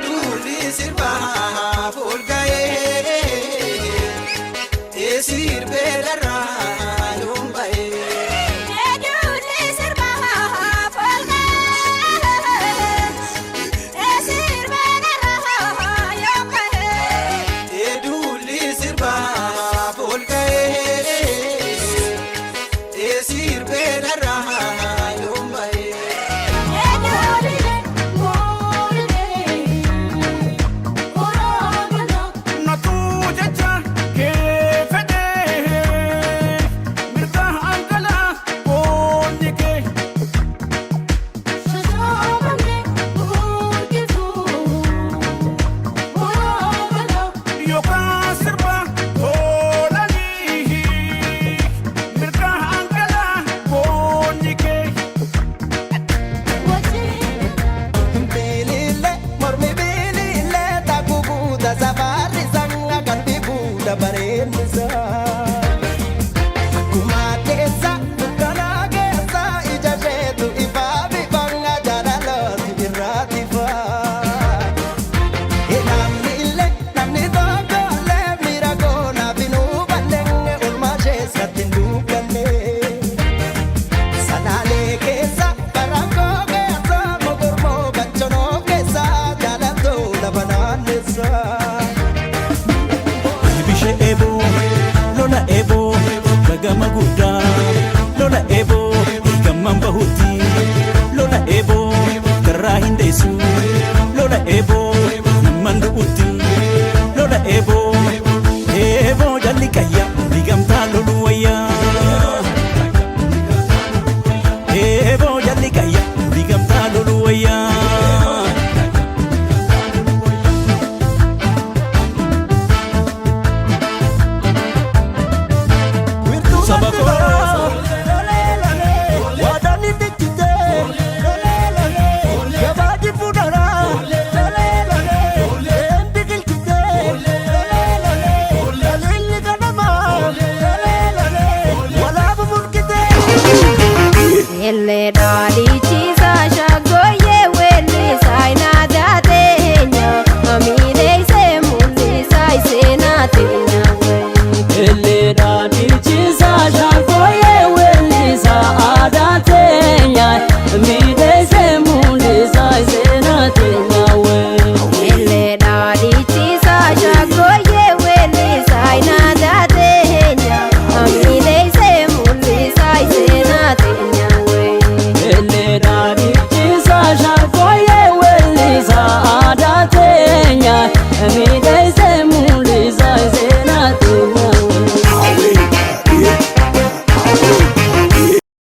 Duulli sirbaa fuulga'ee sirbee darraa yoon ba'ee. Duulli sirbaa fuulga'ee sirbee darraa yoon ba'ee. Duulli sirbaa fuulga'ee sirbee darraa yoon ba'ee. Natuu jecha kee fedhee mirga hangalaa boonni kee. Yookaan sirba toolanii mirga hangalaa boonni kee. Bilile mormi bilile takku buuta safarri sanga qalbii buuta bareednisa. Akkuma keessa dukkana keessa ija isheetu ifaa bifanga jaalalooti irraati faa. Namni illee namni tokko illee miira koonaaf hin hubanne olmaa isheessatti hin dubbanne. Salaalee keessa barankoo keessa mogormoo bachonoo keessa jaalatoo lafa naannessa. Bishee eeboo lola eeboo gagama guddaa lola eeboo gamman bahutti lola eeboo garraa hin deessu lola eeboo namman du'utti lola eeboo eeboo jalli qayya digamtaa lolu wayyaa eeboo jalli qayya digamtaa lolu wayyaa. Saba koo Waadaan dhikkitee gabaa fuudharaa een biqilchitee laliilli ganamaa walaabu mulqitee. Illee dhaadhichiisa shaggooyyee weellisaa inaadaa teenya amiileessee mul'isaa iseenaa teenya. Illee dhaadhichiisa shaggooyyee weellisaa aadaa teenya miidheessee mul'isaa seenaa teenya wee. Illee dhaadhichiisa shaggooyyee weellisaa inaadaa teenya amiileessee mul'isaa iseenaa teenya. Illee dhaadhichiisa shaggooyyee weellisaa aadaa teenya.